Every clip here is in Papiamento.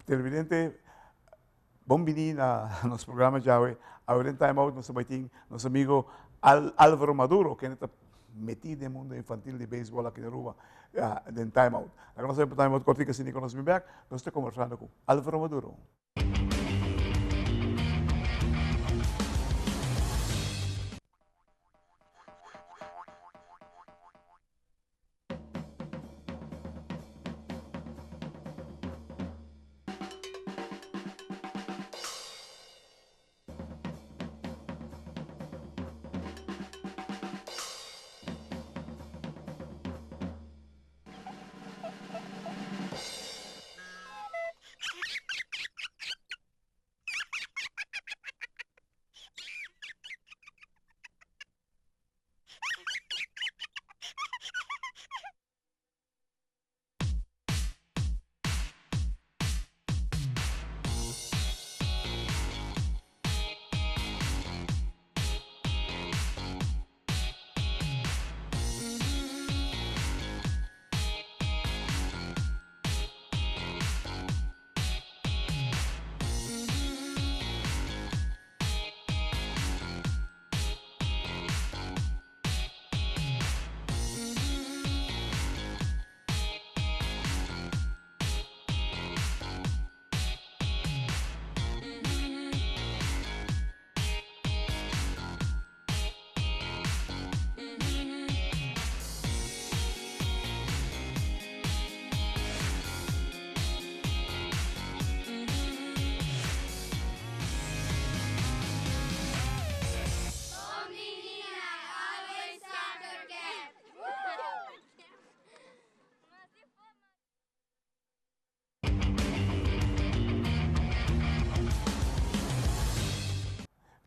Televidente, bon bini na nos programa djawe. Awe den Time Out nos ta bai tin nos amigo Al Alvaro Maduro, kende ta metí den mundo infantil di beisbòl aki na Aruba, den Time Out. Laga nos bai pa Time Out kòrtiku asina i ku nos bin bèk, nos ta kombersando ku Alvaro Maduro.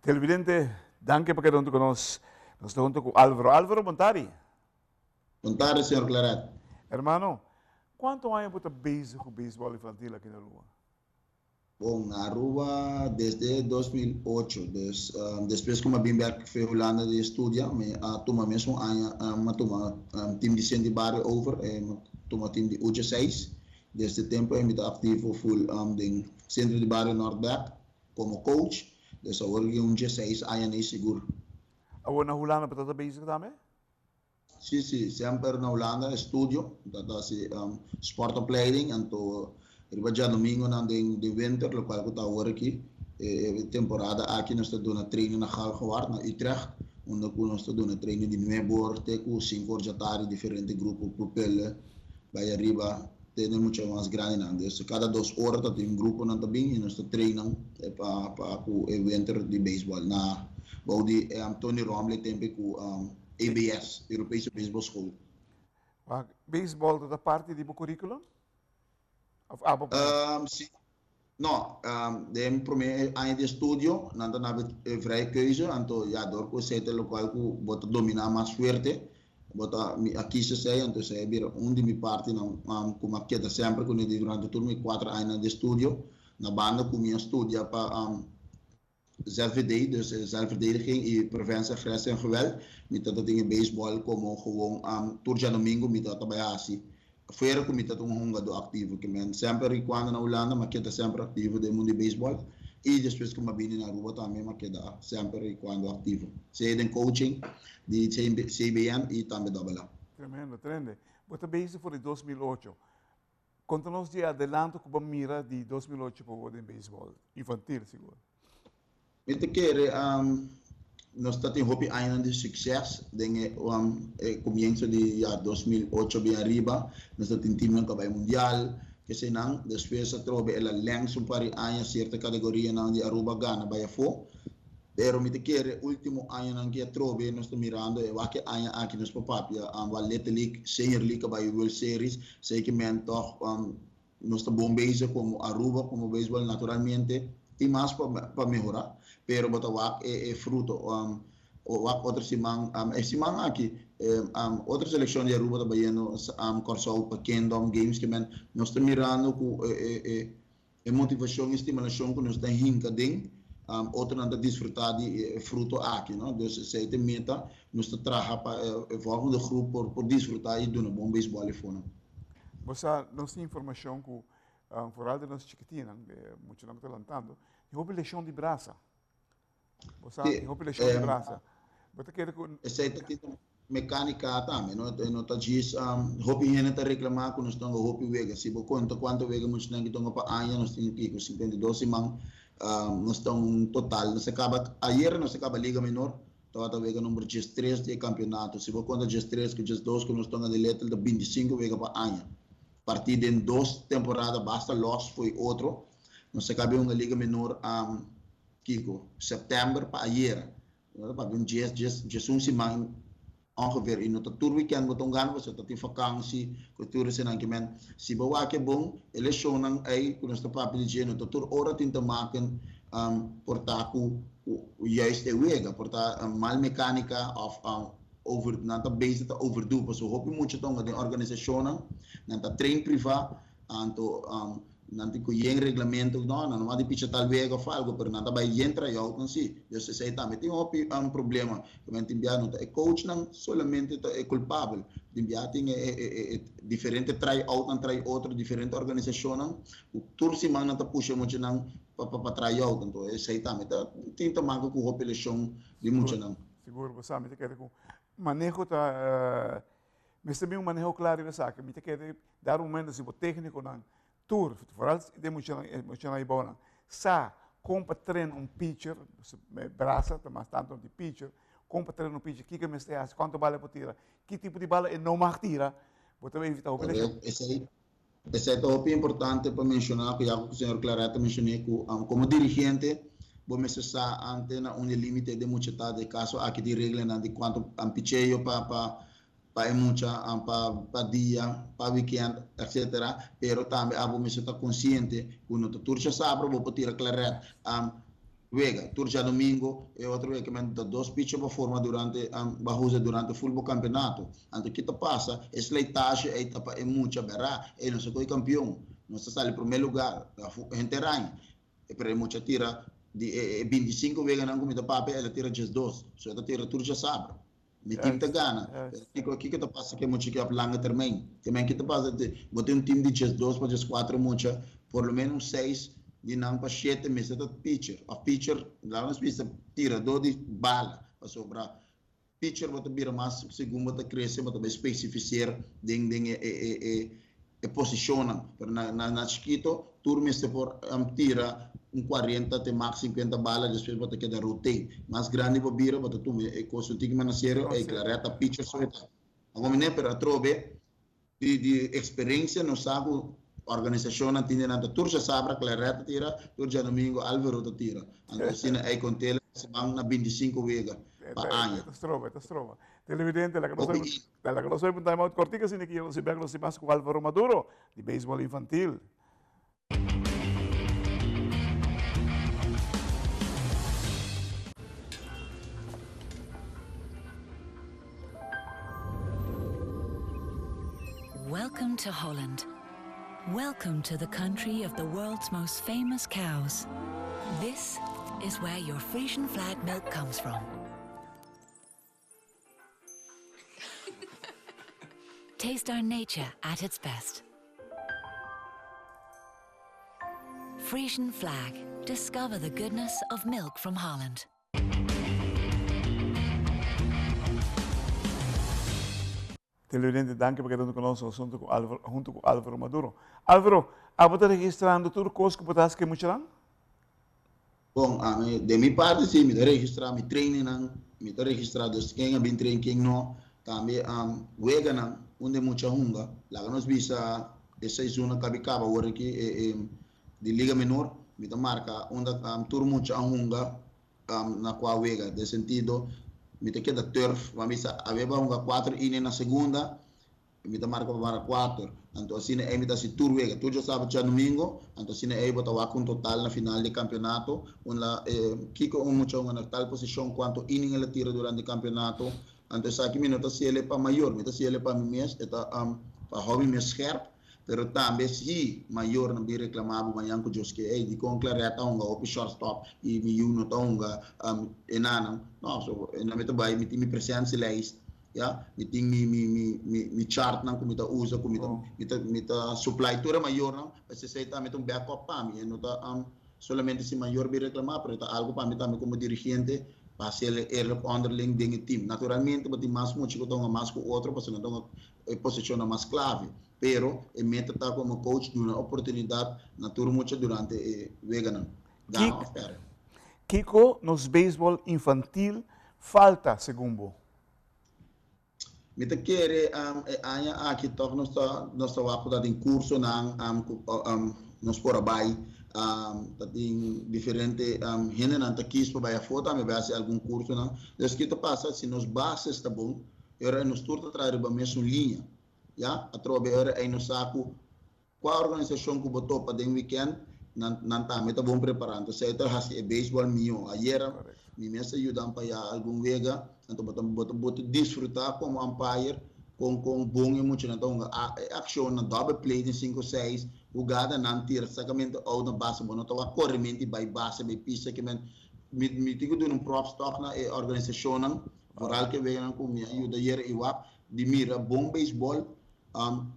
Televidente, danki pa keda huntu ku nos. Nos ta huntu ku Alvaro. Alvaro, bon tardi. Bon tardi, señor Claret. Hermano, kuantu aña bo ta bezig ku beisbòl infantil aki na Aruba? Bon, na Aruba desde 2008, dus despues ku mi a bin bek for Hulanda di studia, mi a tuma mesun aña, mi a tuma team di Sint di Bario over, mi a tuma team di Uche Seis. Desde e tempu ei mi ta aktivo full den Centro di Bario Noordbek. Komo coach, dus awor ki un dieseis aña nei sigur. Awor na Hulanda bo ta ta bezig tambe? Si, si, semper na Hulanda estudio, mi ta ta hasi sportopleiding, anto riba djadomingonan den den winter, lokual ku ta awor aki, e temporada aki nos ta duna training na Galgenwaard, na Utrecht, unda ku nos ta duna training di nuebe or te ku sinku or djatardi, diferente grupo pupillen bai ariba. Tene mucha mas grandinan. Dus kada dos ora ta tin un gruponan ta bin i nos ta train nan pa pa ku e winter di beisbòl na bou di Tony Rombley tempe ku EBS, Europese Baseball School. Wak, beisbòl ta ta parti di bo curriculum? Of abo pa? Si. No, den promé aña di estudio nan ta nabi e vrije keuze, anto ya dor ku esei ta lokual ku bo ta dominá mas fuerte, bo ta mi a kis esei, anto esei a bira un di mi partinan ku mi a keda semper kuné durante tur mi kuater añanan di estudio. Na banda ku mi a studia pa ZVD, dus zelfverdediging i preventie agressie en geweld, mi ta ta tin e beisbòl komo gewoon tur djadomingu mi ta ta bai hasi. Fuera ku mi ta ta un hungadó aktivo, ke men semper i kuando na Hulanda mi a keda semper aktivo den mundu di beisbòl i despues ku mi a bini na Aruba tambe mi a keda semper i kuando aktivo, sea den coaching di CBN i tambe Double A. Tremendo, trende. Bo ta bezig for di 2008. Konta nos di e adelanto ku bo a mira di 2008 pa bo den beisbòl, infantil sigur. Mi ta kere nos ta tin hopi añanan di sukses den e e komienso di ya 2008 bin ariba. Nos ta tin timnan ku a bai mundial, keseinan. Despues atrobe el a lèns un par di aña sierto kategorianan di Aruba gana bai afó. Pero mi ta kere ultimo añanan ki atrobe nos ta mirando e wak e aña aki nos por papia wak Little League, Senior League a bai World Series, esei ki men tog nos ta bon bezig como Aruba como beisbol naturalmente tin mas pa pa mehora pero bo ta wak e e fruto wak otro siman e siman aki otro seleccion di Aruba ta bayendo Kòrsou pa Kingdom Games ki men nos ta mirando ku e e e E motivashon i stimulashon ku nos ta hinka den, otronan ta disfrutá di e fruto aki, no? Dus esei ta e meta, nos ta traha pa e volgende grup por por disfrutá i duna bon beisbòl e fonan. Bo sa, nos tin informashon ku Vooral den nos chikitinnan, e muchanan ku ta lantando, tin hopi leshon di brasa. Bo sa, tin hopi leshon di brasa. Bo ta kere ku. Esei ta tin mekanika tambe, no? E no ta djis, hopi hende ta reklamá ku nos tonga hopi wega. Si bo konta kuantu wega muchanan ki tonga pa aña, nos tin kiko, 52 siman, nos ta un total. Nos a kaba, ayera nos a kaba Liga Menor, tabata wega number 13 di e kampionato. Si bo konta 13 ku 12 ku nos tonga di Little, ta 25 wega pa aña. Partí den dos temporada basta lòs fo'i otro. Nos a kab'é un Liga Menor kiko, sèptèmber pa ayera. Nos ta papia un djes, djes, djesun siman ongeveer i no ta tur wikènt bo ta un gana pasobra ta tin fakansi ku tur eseinan ke men. Si bo wak e bon, e leshonnan ei ku nos ta papia di dje no ta tur ora tin te maken por ta ku juist e wega, por ta mal mekanika òf over nan ta bezig ta overdo pasobra hopi mucha ta hunga den organisashonnan nan ta train priva anto nan tin ku yen reglamento no nan no mag di picha tal wega of algo pero nan ta bai yen tryout nan si dus esei tambe tin hopi problema men tin bia no ta e coachnan solamente ta e kulpabel tin bia tin e e diferente tryout nan trai otro diferente organisashonnan ku tur siman nan ta pusha muchanan pa pa tryout anto esei tambe ta tin ta maka ku hopi leshon di muchanan. Sigur bo sa mi ta kere ku maneho ta mester bin un maneho kla riba esaki. Mi ta kere dar un momento si bo teknikonan tur, foral den muchanan e muchanan aybounan sa kon pa train un pitcher, brasa ta mas tantu di pitcher, kon pa train un pitcher, kiko e mester hasi, kuantu bala e por tira, ki tipo di bala e no mag tira, bo ta evita hopi leshon. Esei Esei ta hopi importante pa menshoná ku ya ku señor Claret a menshoné ku komo dirigente bo mester sa ante na unda e limite den mucha ta. Den kaso aki tin reglanan di kuantu picheo pa pa pa e mucha pa pa dia, pa wikènt etsetera. Pero tambe abo mester ta konsiente ku no ta tur djasabra bo por tira Claret. Wega, tur djadomingo, e otro wega men ta dos picha pa forma durante ba usa durante ful bo campeonato. Anto ki ta pasa, e slijtage ey ta pa e mucha bera, ey nos a coy campeon, nos ta sali prome lugar, henter aña. Pero e mucha tira di e 25 weganan cu mi ta papia, el a tira 12, so e ta tira tur djasabra. Mi team ta gana. Pero kiko kiko ta pasa ku e mucha ki op lange termijn? Te men ki ta pasa te bo tin un team di 12 pa 14 mucha, por lo menos un seis di nan pa shete mester ta pitcher of pitcher, laga nos bisa tiradó di bala, pasobra pitcher bo ta bira mas segun bo ta krese bo ta bai spesifiseer den den e e e e posishonnan, pero na na na chikito tur mester por tira un 40 te max 50 bala despues bo ta keda rotate. Mas grandi bo bira bo ta tuma e kos un tiki mas na serio, ey Claret ta pitcher so e ta. Awor mi ne pero atrobe di di experencia nos sa ku organisashonnan tin di nan ta tur djasabra Claret ta tira, tur djadomingo Alvaro ta tira. Anto asina ey kontela siman na 25 wega pa aña. Ta stroba, ta stroba. Televidente laga nos Laga nos bai pa un time out kortico asina ki nos bek nos mas ku Alvaro Maduro di Beisbol Infantil. Welcome to Holland. Welcome to the country of the world's most famous cows. This is where your Frisian flag milk comes from. Taste our nature at its best. Frisian flag. Discover the goodness of milk from Holland. Televidente, danki pa keda huntu ku nos huntu ku Alvaro, huntu ku Alvaro Maduro. Alvaro, abo ta registrando tur kos ku bo ta hasi ku e muchanan? Bon, ami, den mi parti si, mi ta registrá mi trainingnan, mi ta registrá dus ken a bin train, ken no. Tambe weganan unda e mucha hunga. Laga nos bisa e seizoen a kabi kaba awor aki e e di Liga Menor, mi ta marka unda tur mucha a hunga na kua wega. Den sentido, mi ta keda turf, bo a bisa awe bo a hunga kuater inning na segunda, Mi ta marka pa mara kuater. Anto asina ei mi ta hasi tur wega. Tur djasabat djadumingo. Anto asina ei bo ta wak un total na final di kampionato. Unda kiko un mucha hunga na tal posishon, kuantu inning el a tira durante kampionato. Anto esaki mi no ta hasi el pa mayor, mi ta hasi el pa mi mes. E ta pa hou mi mes scherp. Pero tambe si mayornan bin reklama bo mañan ku Dios ke, ey dikon Claret ta hunga hopi shortstop i mi yu no ta hunga enanan. No, so enan mi ta bai mi tin mi presentielijst. Ya, mi tin mi mi mi mi mi chartnan ku mi ta usa ku mi ta mi ta mi ta supply tur e mayornan, pasobra esei tambe ta un backup pa mi. E no ta solamente si mayor bin reklamá, pero e ta algu pa mi tambe komo dirigente pa hasi el eerlijk onderling den e team. Naturalmente bo tin mas mucha ku ta hunga mas ku otro pasobra nan ta hunga e posishonnan mas klave, pero e meta ta komo coach duna oportunidat na tur mucha durante e weganan, gana òf pèrdè. Kiko nos beisbòl infantil falta segun bo? Mi ta kere e aña aki tòg nos ta nos ta wak ku ta tin kursonan ku nos por a bai. Ta tin diferente hendenan ta kis pa bai afó tambe bai hasi algun kursonan. Dus ki ta pasa si nos bases ta bon, e ora ei nos tur ta traha riba mesun liña. Ya, atrobe e ora ei nos sa ku Kua organisashon ku bo topa den wikènt, nan nan tambe ta bon prepará. Anto esei ta hasi e beisbòl mihó. Ayera mi mes a yuda pa ya algun wega, anto bo ta bo ta bo ta disfrutá komo umpire kon kon bon e muchanan ta hunga. A e akshonnan, dòbel play den sinku seis, hugadanan tira sakamente out na base, bo no ta wak koremente bai base bai pisa ke men mi mi tin ku duna un props tòg na e organisashonnan, vooral ke weganan ku mi a yuda ayera i wak di mira bon beisbòl.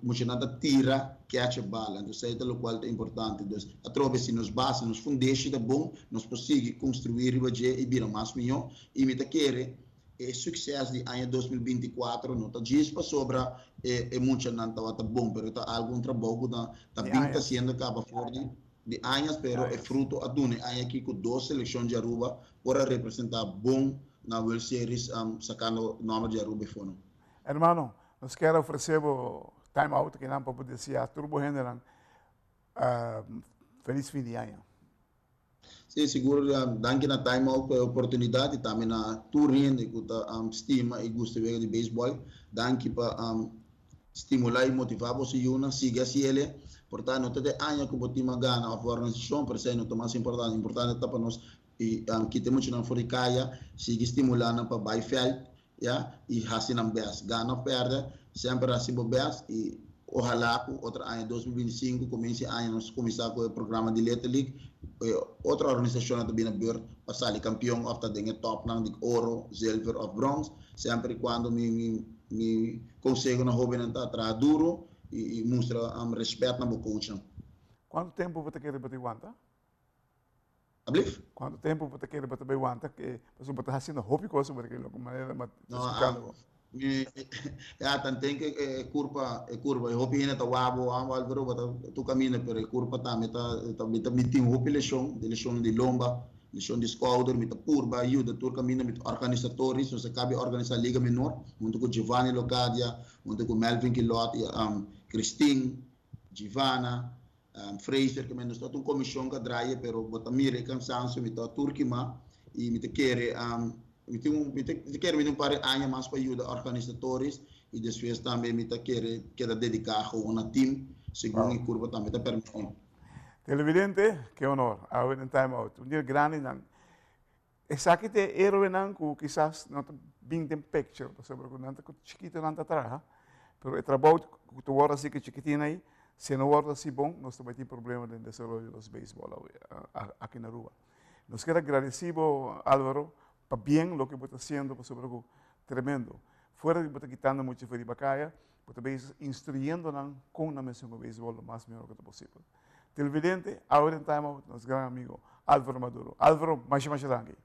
Muchanan ta tira catch e bala, entonces esei ta locual ta importante. Dus atrobe si nos base, nos fundeshi ta bon, nos por sigui construi riba dje y bira mas miho. Y mi ta kere e succes di aña 2024 no ta djis pasobra e muchanan tabata bon, pero ta algo un trabou cu ta ta bin ta haciendo caba for di di añas, pero e fruto a duna e aña aki cu dos seleccion di Aruba por a representa bon na World Series sacando nomber di Aruba e fono. Hermano, nos kier ofrece bo time out akinan pa bo desea tur bo hendenan feliz fin di aña. Sí, sigur. Danki na Time Out pa e oportunidad y tambe na tur hende cu ta stima y gusta e wega di baseball. Danki pa stimula y motiva boso yunan sigui haciele. Por ta no ta de aña cu bo team a gana of bo organisacion, pero esey no ta mas importante. Importante ta pa nos kita e muchanan for di caya, sigui stimula nan pa bay veld Ya, y haci nan best. Gana of perde, semper haci bo best y ohala cu otro aña 2025, comienzo aña nos cuminsa cu e programa di Little League, e otro organisacionnan ta bini na beurt pa sali campeon of ta den e topnan di oro, zilver of brons. Semper y cuando mi mi mi conseho na hobennan ta traha duro y y mustra respet na bo coachnan. Cuanto tempo bo ta kere bo ta wanta? Ablief? Cuanto tempo bo ta kere bo ta bay wanta ke pasobra bo ta haciendo hopi cos bo ta kere loke manera ma ta explicando bo. Mi ya tanten ke e curpa e curpa e hopi hende ta wak bo amo Alvaro bo ta tu caminda pero e curpa tambe ta ta mi ta mi tin hopi lesion di lesion di lomba lesion di schouder mi ta purba yuda tur caminda mi ta organisatorisch nos a caba di organisa liga menor hunto cu Giovanni Locadia hunto cu Melvin Kilot y Christine Givana Fraser ke men nos ta un komishon ka draia pero bo ta mira e kansancio mi ta tur kima y mi ta kere mi tin un mi ta kere mi tin un par di aña mas pa yuda organisatoris y despues tambe mi ta kere keda dedica gewoon na team segun e curva tambe ta permiti. Televidente, ke honor, awe den Time Out. Un dia grandinan Esaki ta e héroenan ku kisas no ta bin den picture pasobra ku nan ta ku chikito nan ta traha, pero e trabou ku ta wòrdu hasi ku e chikitin ei, si no wòrdu hasi bon, nos ta bai tin problema den desaroyo di nos beisbòl aki na Aruba. Nos kier a gradesí bo, Alvaro, pa bien loke bo ta hasiendo pasobra ku tremendo. Fuera di bo ta kitando mucha for riba kaya, bo ta bezig instruyendo nan kon nan mester hunga beisbòl lo mas mihor ku ta posibel. Televidente, awe den Time Out, nos gran amigo Alvaro Maduro. Alvaro, masha masha danki.